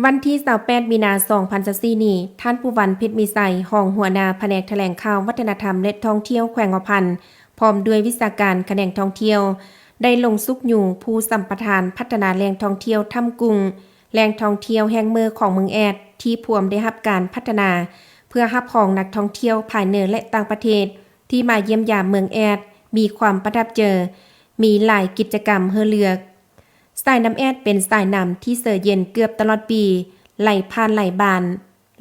ວັນທີຊາວແປດ ມີນາ ສອງພັນຊາວສີ່ນີ້, ທ່ານ ພູວັນ ເພັດມີໄຊ, ຮອງຫົວໜ້າພະແນກຖະແຫຼງຂ່າວ, ວັດທະນະທຳ ແລະ ທ່ອງທ່ຽວ ແຂວງຫົວພັນ, ພ້ອມດ້ວຍວິຊາການຂະແໜງທ່ອງທ່ຽວ ໄດ້ລົງຊຸກຍູ້ຜູ້ສຳປະທານພັດທະນາແຫຼ່ງທ່ອງທ່ຽວຖ້ຳກຸງ, ແຫຼ່ງທ່ອງທ່ຽວແຫ່ງເມີຂອງເມືອງແອດ ທີ່ພວມໄດ້ຮັບການພັດທະນາ ເພື່ອຮັບຮອງນັກທ່ອງທ່ຽວພາຍໃນ ແລະ ຕ່າງປະເທດ ທີ່ມາຢ້ຽມຢາມເມືອງແອດ ມີຄວາມປະທັບໃຈ, ມີຫຼາຍກິດຈະກຳໃຫ້ເລືອກ. ສາຍນ້ຳແອດເປັນສາຍນ້ຳທີ່ເຊີເຢັນເກືອບຕະຫຼອດປີ, ໄຫຼຜ່ານຫຼາຍບ້ານ,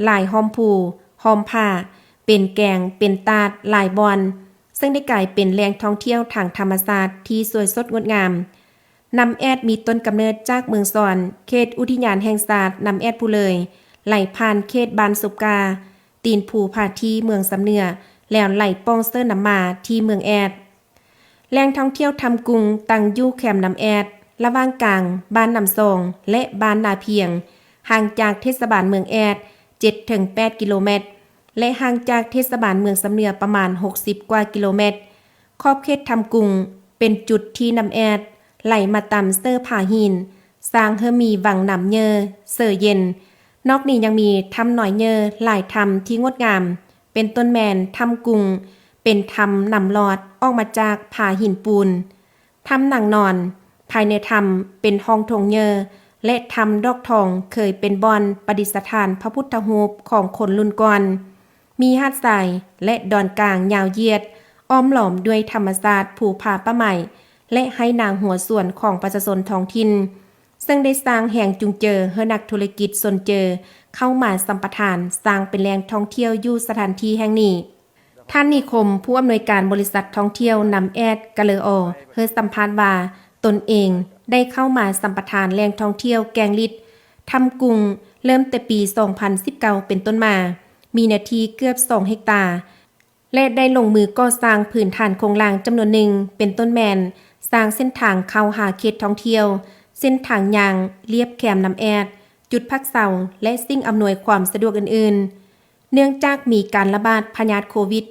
ຫຼາຍຮ່ອມພູ, ຮ່ອມຜາ, ເປັນແກງ, ເປັນຕາດ, ຫຼາຍບ່ອນ, ເຊິ່ງໄດ້ກາຍເປັນແຫຼ່ງທ່ອງທ່ຽວທາງທຳມະຊາດທີ່ສວຍສົດງົດງາມ. ນ້ຳແອດມີຕົ້ນກຳເນີດຈາກເມືອງຊອນ, ເຂດອຸທິຍານແຫ່ງຊາດນ້ຳແອດພູເລີຍ, ໄຫຼຜ່ານເຂດບ້ານສົບກາ, ຕີນພູຜາທີ່ເມືອງຊຳເໜືອ, ແລ້ວໄຫຼປ່ອງເສີນ້ຳມາທີ່ເມືອງແອດ. ແຫຼ່ງທ່ອງທ່ຽວຖ້ຳກຸງຕັ້ງຢູ່ແຄມນ້ຳແອດ, ລະຫວ່າງກາງບ້ານນ້ຳຊອງ ແລະ ບ້ານນາພຽງ, ຫ່າງຈາກເທດສະບານເມືອງແອດ ເຈັດເຖິງແປດກິໂລແມັດ ແລະ ຫ່າງຈາກເທດສະບານເມືອງຊຳເໜືອປະມານ ຫົກສິບກວ່າກິໂລແມັດ. ຂອບເຂດຖ້ຳກຸງເປັນຈຸດທີ່ນ້ຳແອດໄຫຼມາຕາມເສີຜາຫີນ, ສ້າງໃຫ້ມີວັງນ້ຳເຍີເຊີເຢັນ. ນອກນີ້ຍັງມີຖ້ຳນ້ອຍເຍີຫຼາຍຖ້ຳທີ່ງົດງາມ, ເປັນຕົ້ນແມ່ນຖ້ຳກຸງ, ເປັນຖ້ຳນ້ຳລອດອອກມາຈາກຜາຫີນປູນ, ຖ້ຳນາງນອນ, ພາຍໃນຖ້ຳເປັນຫ້ອງໂຖງເຍີ ແລະ ຖ້ຳດອກທອງເຄີຍເປັນບ່ອນປະດິດສະຖານພະພຸດທະຮູບຂອງຄົນລຸ້ນກ່ອນ. ມີຫາດຊາຍ ແລະ ດອນກາງຍາວຢຽດ, ອ້ອມລ້ອມດ້ວຍທຳມະຊາດພູຜາປ່າໄມ້ ແລະ ໄຮ່ນາຫົວສວນຂອງປະຊາຊົນທ້ອງຖິ່ນ, ເຊິ່ງໄດ້ສ້າງແຮງຈູງເຈີໃຫ້ນັກທຸລະກິດຊົນເຈີເຂົ້າມາສຳປະທານ, ສ້າງເປັນແຫຼ່ງທ່ອງທ່ຽວຢູ່ສະຖານທີ່ແຫ່ງນີ້. ທ່ານ ນິຄົມ, ຜູ້ອຳນວຍການບໍລິສັດທ່ອງທ່ຽວນ້ຳແອດກະເລີອໍ ໃຫ້ສຳພາດວ່າ ຕົນເອງໄດ້ເຂົ້າມາສຳປະທານແຫຼ່ງທ່ອງທ່ຽວແກງລິດ, ຖ້ຳກຸງ ເລີ່ມແຕ່ປີສອງພັນສິບເກົ້າເປັນຕົ້ນມາ, ມີເນື້ອທີ່ເກືອບສອງເຮັກຕາ ແລະ ໄດ້ລົງມືກໍ່ສ້າງພື້ນຖານໂຄງລ່າງຈຳນວນໜຶ່ງ, ເປັນຕົ້ນແມ່ນສ້າງເສັ້ນທາງເຂົ້າຫາເຂດທ່ອງທ່ຽວ, ເສັ້ນທາງຍ່າງລຽບແຄມນ້ຳແອດ, ຈຸດພັກເຊົາ ແລະ ສິ່ງອຳນວຍຄວາມສະດວກອື່ນໆ. ເນື່ອງຈາກມີການລະບາດພະຍາດໂຄວິດ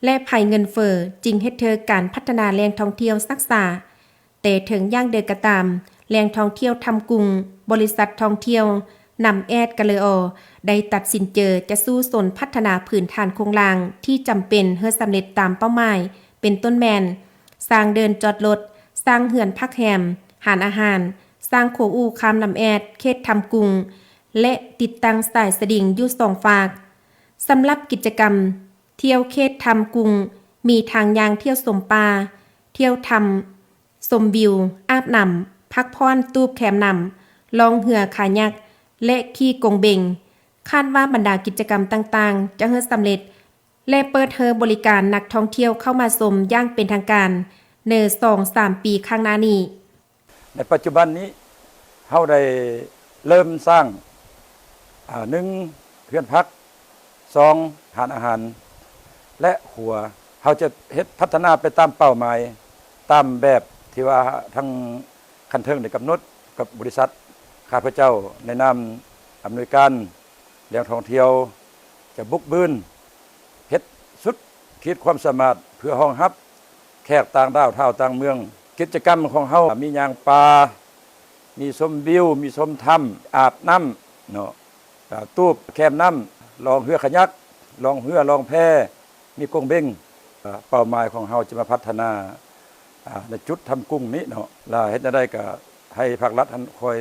ແລະ ໄພເງິນເຟີ້ ຈຶ່ງເຮັດໃຫ້ການພັດທະນາແຫຼ່ງທ່ອງທ່ຽວຊັກຊ້າ. ແຕ່ເຖິງຢ່າງໃດກໍຕາມ, ແຫຼ່ງທ່ອງທ່ຽວຖ້ຳກຸງ, ບໍລິສັດທ່ອງທ່ຽວນ້ຳແອດກະເລີອໍ ໄດ້ຕັດສິນເຈີຈະສູ້ຊົນພັດທະນາພື້ນຖານໂຄງລ່າງທີ່ຈຳເປັນໃຫ້ສຳເລັດຕາມເປົ້າໝາຍ, ເປັນຕົ້ນແມ່ນ ສ້າງເດີ່ນຈອດລົດ, ສ້າງເຮືອນພັກແຮມ, ຮ້ານອາຫານ, ສ້າງຂົວອູ້ຂ້າມນ້ຳແອດເຂດຖ້ຳກຸງ ແລະ ຕິດຕັ້ງສາຍສະດິງຢູ່ສອງຟາກ. ສຳລັບກິດຈະກຳທ່ຽວເຂດຖ້ຳກຸງ ມີທັງຍ່າງທ່ຽວຊົມປ່າ, ທ່ຽວຖ້ຳ, ຊົມວິວ, ອາບນ້ຳ, ພັກຜ່ອນຕູບແຄມນ້ຳ, ລ່ອງເຮືອຄາຍັກ ແລະ ຂີ່ກົງເບັງ. ຄາດວ່າບັນດາກິດຈະກຳຕ່າງໆຈະເຮັດສຳເລັດ ແລະ ເປີດໃຫ້ບໍລິການນັກທ່ອງທ່ຽວເຂົ້າມາຊົມຢ່າງເປັນທາງການໃນສອງສາມປີຂ້າງໜ້ານີ້. ໃນປັດຈຸບັນນີ້ ເຮົາໄດ້ເລີ່ມສ້າງ ອາ ໜຶ່ງ ເຮືອນພັກ, ສອງ ຮ້ານອາຫານ ແລະ ຂົວ. ເຮົາຈະເຮັດພັດທະນາໄປຕາມເປົ້າໝາຍ, ຕາມແບບທີ່ວ່າທາງຂັ້ນເທິງໄດ້ກຳນົດກັບບໍລິສັດ. ຂ້າພະເຈົ້າໃນນາມອຳນວຍການແຫຼ່ງທ່ອງທ່ຽວ ຈະບຸກບືນ ເຮັດສຸດຂີດຄວາມສາມາດເພື່ອຮອງຮັບແຂກຕ່າງດ້າວ ຊາວຕ່າງເມືອງ. ກິດຈະກຳຂອງເຮົາມີຍ່າງປ່າ, ມີຊົມວິວ, ມີຊົມຖ້ຳ, ອາບນ້ຳເນາະ, ອາ ຕູບແຄມນ້ຳ, ລ່ອງເຮືອຄາຍັກ, ລ່ອງເຮືອ, ລ່ອງແພ, ມີກົງເບັງ. ເປົ້າໝາຍຂອງເຮົາຈະມາພັດທະນາ ອາ ໃນຈຸດຖ້ຳກຸງນີ້ເນາະ, ລະເຮັດແນວໃດກໍໃຫ້ພາກລັດຫັ້ນຄອຍ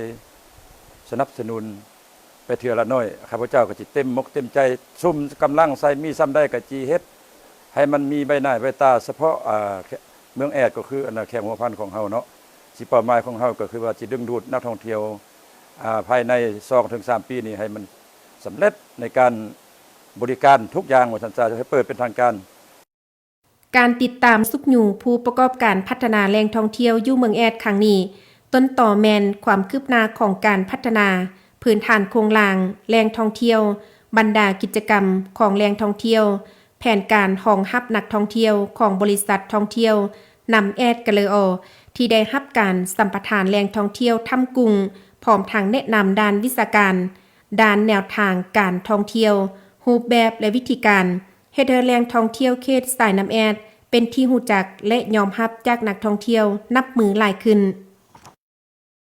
ສະໜັບສະໜູນ ໄປເທື່ອລະໜ້ອຍ, ຂ້າພະເຈົ້າກໍຊິເຕັມອົກເຕັມໃຈ ສຸມກຳລັງໃສ່ ມີສ່ຳໃດກໍຊິເຮັດໃຫ້ມັນມີໃບໜ້າໃບຕາສະເພາະ ອາ ເມືອງແອດ ກໍຄື ອັນ ແຂວງຫົວພັນຂອງເຮົາເນາະ. ຊິເປົ້າໝາຍຂອງເຮົາກໍຄືວ່າຊິດຶງດູດນັກທ່ອງທ່ຽວ ອາ ພາຍໃນສອງເຖິງສາມປີນີ້ ໃຫ້ມັນສຳເລັດໃນການບໍລິການທຸກຢ່າງວ່າຊັ້ນຊະ, ໃຫ້ເປີດເປັນທາງການ. ການຕິດຕາມຊຸກຍູ້ຜູ້ປະກອບການພັດທະນາແຫຼ່ງທ່ອງທ່ຽວຢູ່ເມືອງແອດຄັ້ງນີ້ ຕົ້ນຕໍແມ່ນຄວາມຄືບໜ້າຂອງການພັດທະນາພື້ນຖານໂຄງລ່າງແຫຼ່ງທ່ອງທ່ຽວ, ບັນດາກິດຈະກຳຂອງແຫຼ່ງທ່ອງທ່ຽວ, ແຜນການຮອງຮັບນັກທ່ອງທ່ຽວຂອງບໍລິສັດທ່ອງທ່ຽວນ້ຳແອດກະເລີອໍ ທີ່ໄດ້ຮັບການສຳປະທານແຫຼ່ງທ່ອງທ່ຽວຖ້ຳກຸງ, ພ້ອມທັງແນະນຳດ້ານວິຊາການ, ດ້ານແນວທາງການທ່ອງທ່ຽວ, ຮູບແບບ ແລະ ວິທີການ ເຮັດໃຫ້ແຫຼ່ງທ່ອງທ່ຽວເຂດສາຍນ້ຳແອດເປັນທີ່ຮູ້ຈັກ ແລະ ຍອມຮັບຈາກນັກທ່ອງທ່ຽວນັບມື້ຫຼາຍຂຶ້ນ.